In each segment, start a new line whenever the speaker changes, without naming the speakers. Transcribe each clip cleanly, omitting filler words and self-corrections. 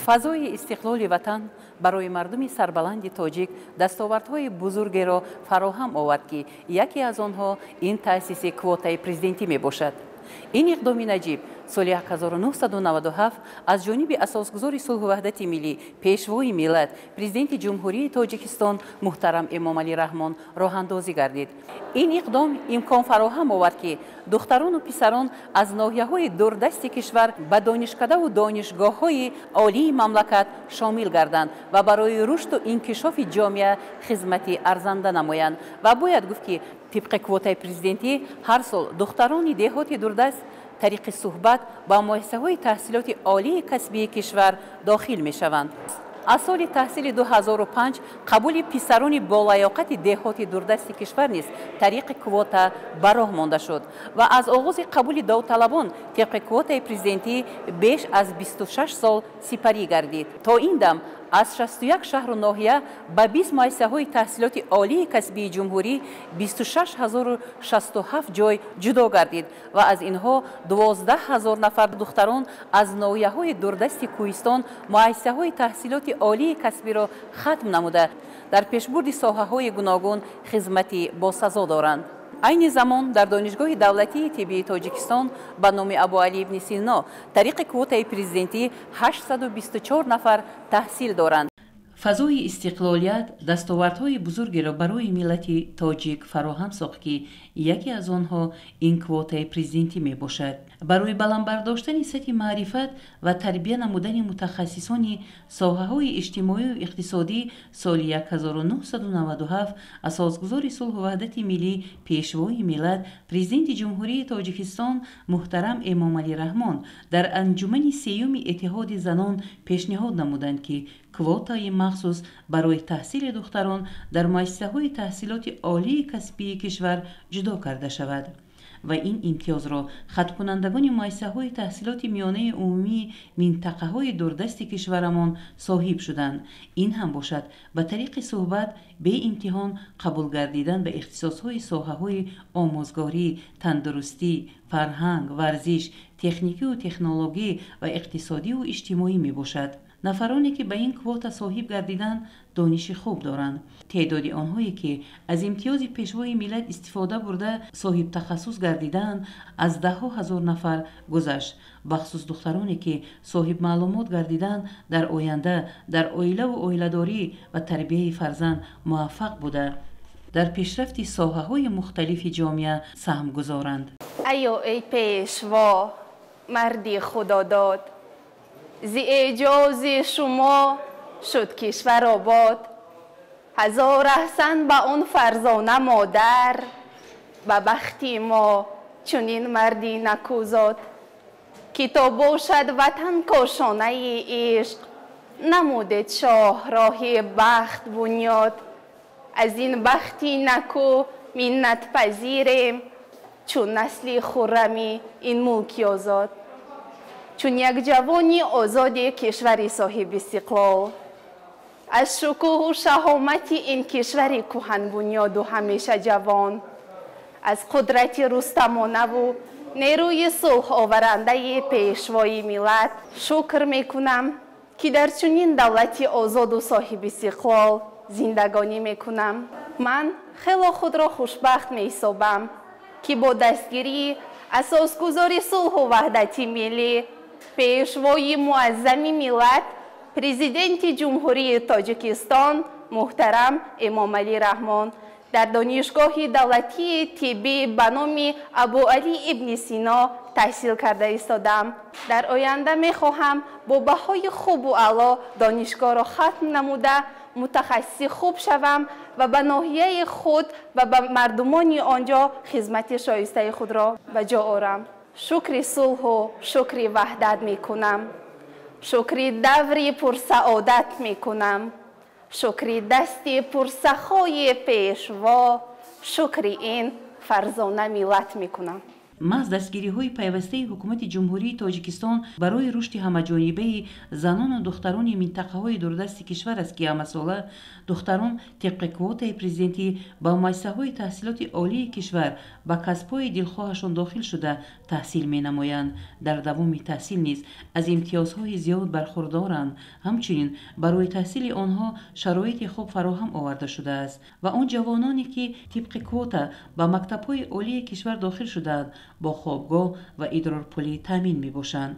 Фазои истиқлоли ватан барои мардуми сарбаланди тоҷик дастовардҳои бузургеро фароҳам овард, ки яке аз онҳо ин таъсиси квотаи президентӣ мебошад. Ин иқдоми наҷиб соли 1997 аз ҷониби асосгузори сулҳу ваҳдати миллӣ, пешвои миллат, президенти Ҷумҳурии Тоҷикистон муҳтарам Эмомалӣ Раҳмон роҳандозӣ гардид. Ин иқдом имкон фароҳам овард, ки духтарону писарон аз ноҳияҳои дурдасти кишвар ба донишкадаву донишгоҳҳои олии мамлакат шомил гарданд ва барои рушду инкишофи ҷомеа хизмати арзанда намоянд. Ва бояд гуфт, ки тибқи квотаи президентӣ ҳар сол духтарони деҳоти дурдаст тариқи суҳбат ба муассисаҳои таҳсилоти олии касбии кишвар дохил мешаванд. Аз соли таҳсили 2005 қабули писарони болаёқати деҳоти дурдасти кишвар низ тариқи квота ба роҳ монда шуд ва аз оғози қабули довталабон тибқи квотаи президентӣ беш аз 26 сол сипарӣ гардид. То ин дам аз 61 шаҳру ноҳия ба 20 муассисаҳои таҳсилоти олии касбии ҷумҳурӣ 26 067 ҷой ҷудо гардид ва аз инҳо 12 ҳазор нафар духтарон аз ноҳияҳои дурдасти кӯҳистон муассисаҳои таҳсилоти олии касбиро хатм намуда, дар пешбурди соҳаҳои гуногун хизмати босазо доранд. Айни замон дар Донишгоҳи давлатии тиббии Тоҷикистон ба номи Абуалӣ ибни Сино тариқи квотаи президентӣ 824 нафар таҳсил доранд. Фазои истиқлолият дастовардҳои бузургеро барои миллати тоҷик фароҳам сохт, ки яке аз онҳо ин квотаи президентӣ мебошад. Барои баланд бардоштани сатҳи маърифат ва тарбия намудани мутахассисони соҳаҳои иҷтимоию иқтисодӣ соли 1997 асосгузори сулҳу ваҳдати миллӣ, пешвои миллат, президенти Ҷумҳурии Тоҷикистон муҳтарам Эмомалӣ Раҳмон дар анҷумани сеюми Иттиҳоди занон пешниҳод намуданд, ки квотаи махсус барои таҳсили духтарон дар муассисаҳои таҳсилоти олии касбии кишвар ҷудо карда шавад ва ин имтиёзро хатмкунандагони муассисаҳои таҳсилоти миёнаи умумии минтақаҳои дурдасти кишварамон соҳиб шуданд. Ин ҳам бошад ба тариқи суҳбат беимтиҳон қабул гардидан ба ихтисосҳои соҳаҳои омӯзгорӣ, тандурустӣ, фарҳанг, варзиш, техникию технологӣ ва иқтисодиву иҷтимоӣ мебошад. Нафароне, ки ба ин квота соҳиб гардиданд, дониши хуб доранд. Теъдоди онҳое, ки аз имтиёзи пешвои миллат истифода бурда, соҳибтахассус гардидаанд, аз даҳҳо ҳазор нафар гузашт. Бахусус духтароне, ки соҳибмаълумот гардиданд, дар оянда дар оилаву оиладорӣ ва тарбияи фарзанд муваффақ буда, дар пешрафти соҳаҳои мухталифи ҷомеа саҳм гузоранд.
Айё, эй пешво, марди худодод, зи эъҷози шумо шуд кишвар обод. Ҳазор аҳсан ба он фарзона модар, ба бахти мо чунин марди накӯзод, ки то бошад ватан кошонаи ишқ, намудед шоҳроҳи бахт бунёд. Аз ин бахти накӯ миннатпазирем, чун насли хуррами ин мулки озод. Чун як ҷавони озоди кишвари соҳибистиқлол, аз шукӯҳу шаҳомати ин кишвари кӯҳанбунёду ҳамеша ҷавон, аз қудрати рустамонаву нерӯи сулҳоварандаи пешвои миллат шукр мекунам, ки дар чунин давлати озоду соҳибистиқлол зиндагонӣ мекунам. Ман хело худро хушбахт меҳисобам, ки бо дастгирии асосгузори сулҳу ваҳдати миллӣ, пешвои муаззами миллат, президенти Ҷумҳурии Тоҷикистон муҳтарам Эмомалӣ Раҳмон дар Донишгоҳи давлатии тиббӣ ба номи Абуалӣ ибни Сино таҳсил карда истодам. Дар оянда мехоҳам бо баҳои хубу аъло донишгоҳро хатм намуда, мутахассиси хуб шавам ва ба ноҳияи худ ва ба мардумони он ҷо хизмати шоистаи худро ба ҷо орам. Шукри сулҳу шукри ваҳдат мекунам, шукри даври пурсаодат мекунам, шукри дасти пурсахои пешво, шукри ин фарзона миллат мекунам.
Маҳз дастгириҳои пайвастаи ҳукумати Ҷумҳурии Тоҷикистон барои рушди ҳамаҷонибаи занону духтарони минтақаҳои дурдасти кишвар аст, ки ҳамасола духтарон тибқи квотаи президентӣ ба муассисаҳои таҳсилоти олии кишвар ба касбҳои дилхоҳашон дохил шуда таҳсил менамоянд. Дар давоми таҳсил низ аз имтиёзҳои зиёд бархурдоранд. Ҳамчунин барои таҳсили онҳо шароити хуб фароҳам оварда шудааст ва он ҷавононе, ки тибқи квота ба мактабҳои олии кишвар дохил шудаанд, бо хобгоҳ ва идрорпулӣ таъмин мебошанд.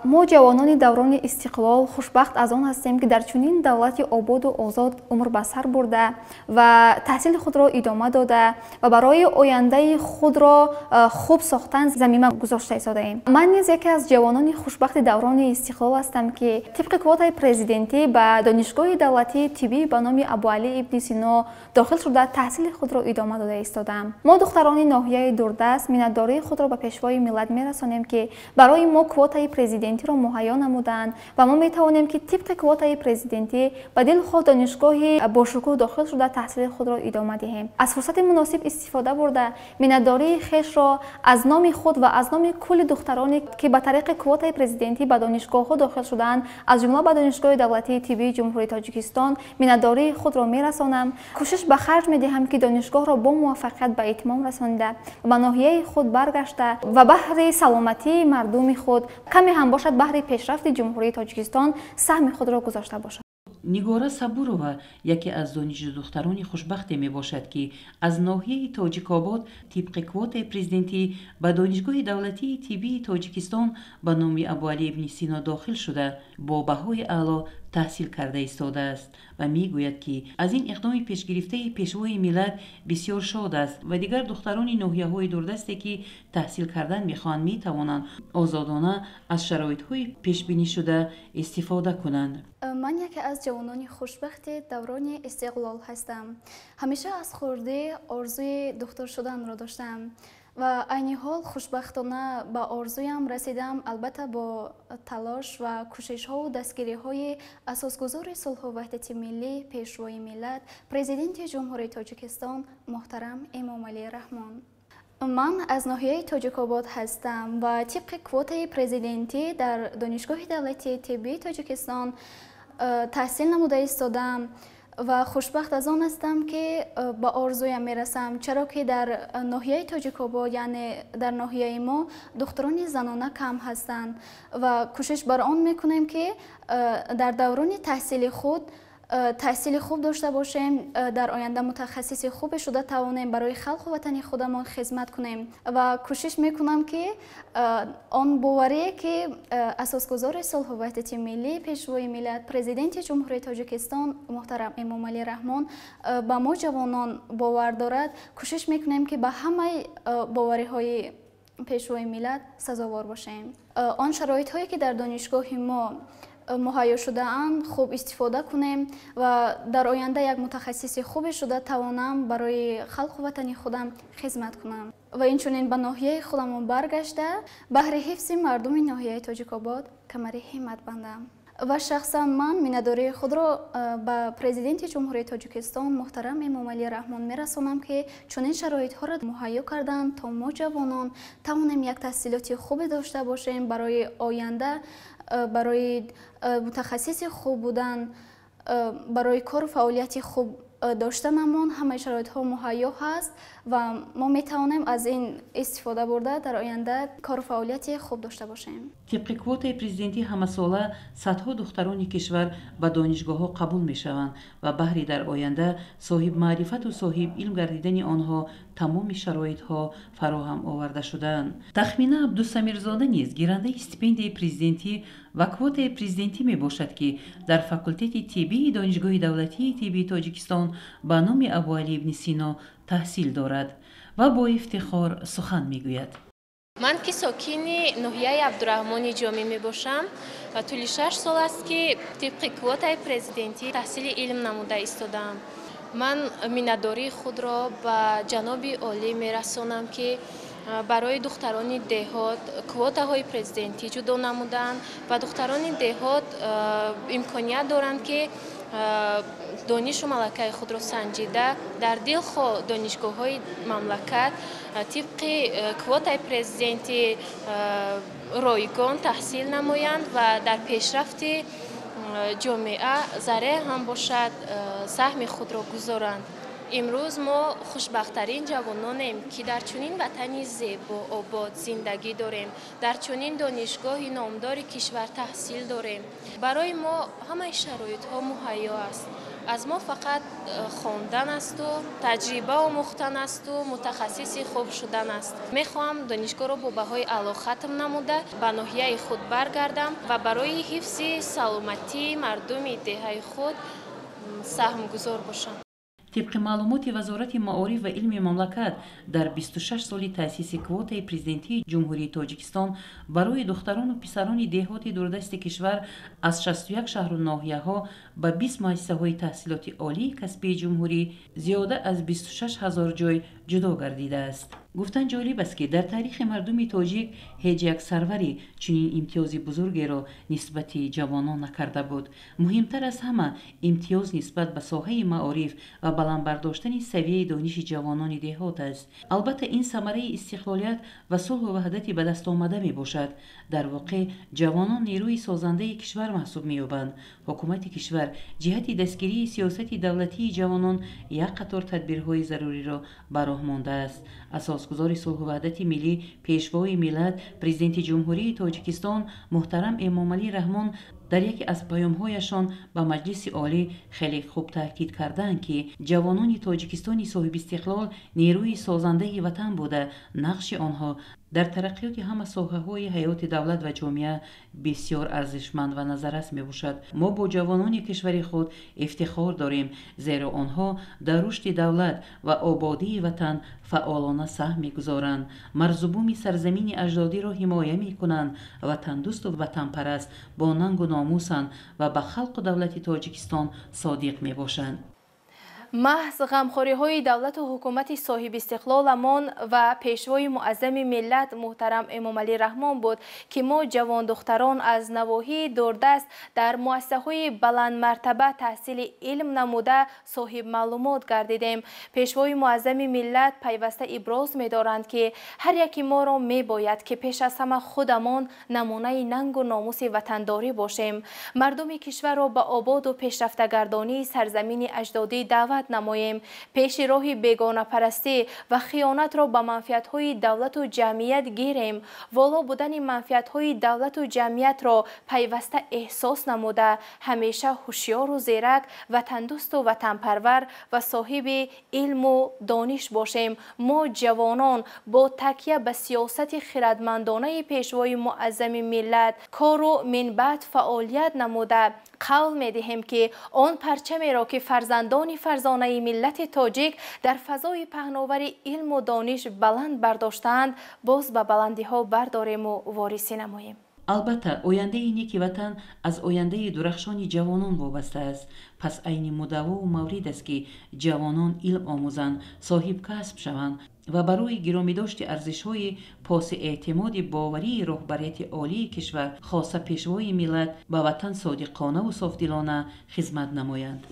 Мо ҷавонони даврони истиқлол хушбахт аз он ҳастем, ки дар чунин давлати ободу озод умр ба сар бурда ва таҳсили худро идома дода ва барои ояндаи худро хуб сохтан замима гузошта истодаем. Ман низ яке аз ҷавонони хушбахти даврони истиқлол ҳастам, ки тибқи квотаи президентӣ ба Донишгоҳи давлатии тиббӣ ба номи Абуалӣ ибни Сино дохил шуда таҳсили худро идома дода истодаам. Мо духтарони ноҳияи дурдаст миннатдории худро ба Пешвои миллат мерасонем, ки барои мо квотаи президентиро муҳайё намуданд ва мо метавонем, ки тибқи квотаи президентӣ ба дилхоҳ донишгоҳи бошукӯҳ дохил шуда таҳсили худро идома диҳем. Аз фурсати муносиб истифода бурда миннатдории хешро аз номи худ ва аз номи кулли духтароне, ки ба тариқи квотаи президентӣ ба донишгоҳҳо дохил шудаанд, аз ҷумла ба Донишгоҳи давлатии тиббии Ҷумҳурии Тоҷикистон, миннатдории худро мерасонам. Кӯшиш ба харҷ медиҳам, ки донишгоҳро бо муваффақият ба итмом расонида ба ноҳияи худ баргашта ва баҳри саломатии мардуми худ, каме ҳам бошад, баҳри пешрафти Ҷумҳурии Тоҷикистон саҳми худро гузошта бошад.
Нигора Сабурова яке аз донишҷӯдухтарони хушбахте мебошад, ки аз ноҳияи Тоҷикобод тибқи квотаи президентӣ ба Донишгоҳи давлатии тиббии Тоҷикистон ба номи Абуалӣ ибни Сино дохил шуда бо баҳои аъло таҳсил карда истодааст ва мегӯяд, ки аз ин иқдоми пешгирифтаи Пешвои миллат бисёр шод аст ва дигар духтарони ноҳияҳои дурдасте, ки таҳсил кардан мехоҳанд, метавонанд озодона аз шароитҳои пешбинишуда истифода кунанд.
Ман яке аз ҷавонони хушбахти даврони истиқлол ҳастам. Ҳамеша аз хурдӣ орзуи духтур шуданро доштам ва айни ҳол хушбахтона ба орзуям расидам, албатта бо талош ва кӯшишҳову дастгириҳои асосгузори сулҳу ваҳдати миллӣ, Пешвои миллат, Президенти Ҷумҳурии Тоҷикистон муҳтарам Эмомалӣ Раҳмон. Ман аз ноҳияи Тоҷикобод ҳастам ва тибқи квотаи президентӣ дар Донишгоҳи давлатии тиббии Тоҷикистон таҳсил намуда истодам ва хушбахт аз он ҳастам, ки ба орзуям мерасам, чаро ки дар ноҳияи Тоҷикобод, яъне дар ноҳияи мо, духтурони занона кам ҳастанд ва кӯшиш бар он мекунем, ки дар даврони таҳсили худ таҳсили хуб дошта бошем, дар оянда мутахассиси хубе шуда тавонем барои халқу ватани худамон хизмат кунем. Ва кӯшиш мекунам, ки он боварие, ки асосгузори сулҳу ваҳдати миллӣ, Пешвои миллат, Президенти Ҷумҳурии Тоҷикистон муҳтарам Эмомалӣ Раҳмон ба мо ҷавонон бовар дорад, кӯшиш мекунем, ки ба ҳамаи бовариҳои Пешвои миллат сазовор бошем. Он шароитҳое, ки дар донишгоҳи мо муҳайё шудаанд, хуб истифода кунем ва дар оянда як мутахассиси хубе шуда тавонам барои халқу ватани худам хизмат кунам ва инчунин ба ноҳияи худамон баргашта баҳри ҳифзи мардуми ноҳияи Тоҷикобод камари ҳиммат бандам. Ва шахсан ман миннатдории худро ба Президенти Ҷумҳурии Тоҷикистон муҳтарам Эмомалӣ Раҳмон мерасонам, ки чунин шароитҳоро муҳайё карданд, то мо ҷавонон тавонем як таҳсилоти хубе дошта бошем барои оянда, барои мутахассиси хуб будан, барои кору фаъолияти хуб доштанамон ҳамаи шароитҳо муҳайё ҳаст ва мо метавонем аз ин истифода бурда дар оянда кору фаъолияти хуб дошта бошем.
Тибқи квотаи президентӣ ҳамасола садҳо духтарони кишвар ба донишгоҳҳо қабул мешаванд ва баҳри дар оянда соҳибмаърифату соҳиб илм гардидани онҳо тамоми шароитҳо фароҳам оварда шудаанд. Тахмина Абдусамирзода низ гирандаи стипендияи президентӣ ва квотаи президентӣ мебошад, ки дар факултети тиббии Донишгоҳи давлатии тиббии Тоҷикистон ба номи Абуалӣ ибни Сино таҳсил дорад ва бо ифтихор сухан мегӯяд.
Ман ки сокини ноҳияи Абдураҳмони Ҷомӣ мебошам ва тӯли 6 сол аст, ки тибқи квотаи президентӣ таҳсили илм намуда истодаам. Ман миннатдории худро ба ҷаноби олӣ мерасонам, ки барои духтарони деҳот квотаҳои президентӣ ҷудо намуданд ва духтарони деҳот имконият доранд, ки донишу малакаи худро санҷида дар дилхоҳ донишгоҳҳои мамлакат тибқи квотаи президентӣ ройгон таҳсил намоянд ва дар пешрафти ҷомеа зарре ҳам бошад саҳми худро гузоранд. Имрӯз мо хушбахттарин ҷавононем, ки дар чунин ватани зебо обод зиндагӣ дорем, дар чунин донишгоҳи номдори кишвар таҳсил дорем. Барои мо ҳамаи шароитҳо муҳайё аст. Аз мо фақат хондан асту таҷриба омӯхтан асту мутахассиси хуб шудан аст. Мехоҳам донишгоҳро бо баҳои аъло хатм намуда ба ноҳияи худ баргардам ва барои ҳифзи саломатии мардуми деҳаи худ саҳмгузор бошам.
Тибқи маълумоти Вазорати маориф ва илми мамлакат, дар 26 соли таъсиси квотаи президентии Ҷумҳурии Тоҷикистон барои духтарону писарони деҳоти дурдасти кишвар аз 61 шаҳру ноҳияҳо ба 20 муассисаҳои таҳсилоти олии касбии ҷумҳурӣ зиёда аз 26 ҳазор ҷой ҷудо гардидааст. Гуфтан ҷолиб аст, ки дар таърихи мардуми тоҷик ҳеҷ як сарваре чунин имтиёзи бузургеро нисбати ҷавонон накарда буд. Муҳимтар аз ҳама, имтиёз нисбат ба соҳаи маориф ва баланд бардоштани савияи дониши ҷавонони деҳот аст. Албатта, ин самараи истиқлолият ва сулҳу ваҳдати ба даст омада мебошад. Дар воқеъ, ҷавонон нерӯи созандаи кишвар маҳсуб меёбанд. Ҳукумати кишвар ҷиҳати дастгирии сиёсати давлатии ҷавонон як қатор тадбирҳои заруриро ба роҳ мондааст. Асосгузори сулҳу ваҳдати миллӣ, Пешвои миллат, Президенти Ҷумҳурии Тоҷикистон муҳтарам Эмомалӣ Раҳмон дар яке аз паёмҳояшон ба Маҷлиси Олӣ хеле хуб таъкид карданд, ки ҷавонони Тоҷикистони соҳибистиқлол нерӯи созандаи ватан буда, нақши онҳо дар тараққиёти ҳама соҳаҳои ҳаёти давлат ва ҷомеа бисёр арзишманд ва назаррас мебошад. Мо бо ҷавонони кишвари худ ифтихор дорем, зеро онҳо дар рушди давлат ва ободии ватан фаъолона саҳм мегузоранд, марзубуми сарзамини аҷдодиро ҳимоя мекунанд, ватандӯсту ватанпараст, бо нангу номусанд ва ба халқу давлати Тоҷикистон содиқ мебошанд.
Маҳз ғамхориҳои давлату ҳукумати соҳибистиқлоламон ва пешвои муаззами миллат муҳтарам Эмомалӣ Раҳмон буд, ки мо ҷавондухтарон аз навоҳии дурдаст дар муассисаҳои баландмартаба таҳсили илм намуда соҳибмаълумот гардидем. Пешвои муаззами миллат пайваста иброз медоранд, ки ҳар яки моро мебояд, ки пеш аз ҳама худамон намунаи нангу номуси ватандорӣ бошем, мардуми кишварро ба ободу пешрафтагардонии сарзамини аҷдодӣ даъват намоем, пеши роҳи бегонапарастӣ ва хиёнатро ба манфиатҳои давлату ҷамъият гирем, воло будани манфиатҳои давлату ҷамъиятро пайваста эҳсос намуда, ҳамеша ҳушёру зерак, ватандӯсту ватанпарвар ва соҳиби илму дониш бошем. Мо ҷавонон бо такя ба сиёсати хирадмандонаи пешвои муаззами миллат кору минбаъд фаъолият намуда қавл медиҳем, ки он парчамеро, ки фарзандони фарзонаи миллати тоҷик дар фазои паҳновари илму дониш баланд бардоштаанд, боз ба баландиҳо бардорему ворисӣ намоем.
Албатта, ояндаи неки ватан аз ояндаи дурахшони ҷавонон вобаста аст. Пас айни муддавову маврид аст, ки ҷавонон илм омӯзанд, соҳиб касб шаванд ва барои гиромидошти арзишҳои поси эътимоди боварии роҳбарияти олии кишвар, хоса пешвои миллат, ба ватан содиқонаву софдилона хизмат намоянд.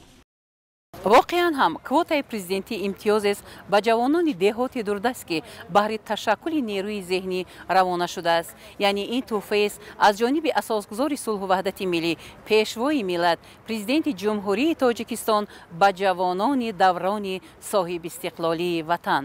Воқеан ҳам, квотаи президентӣ имтиёзест ба ҷавонони деҳоти дурдаст, ки баҳри ташаккули нерӯи зеҳнӣ равона шудааст. Яъне ин тӯҳфаест аз ҷониби асосгузори сулҳу ваҳдати миллӣ, Пешвои миллат, Президенти Ҷумҳурии Тоҷикистон ба ҷавонони даврони соҳибистиқлолии ватан.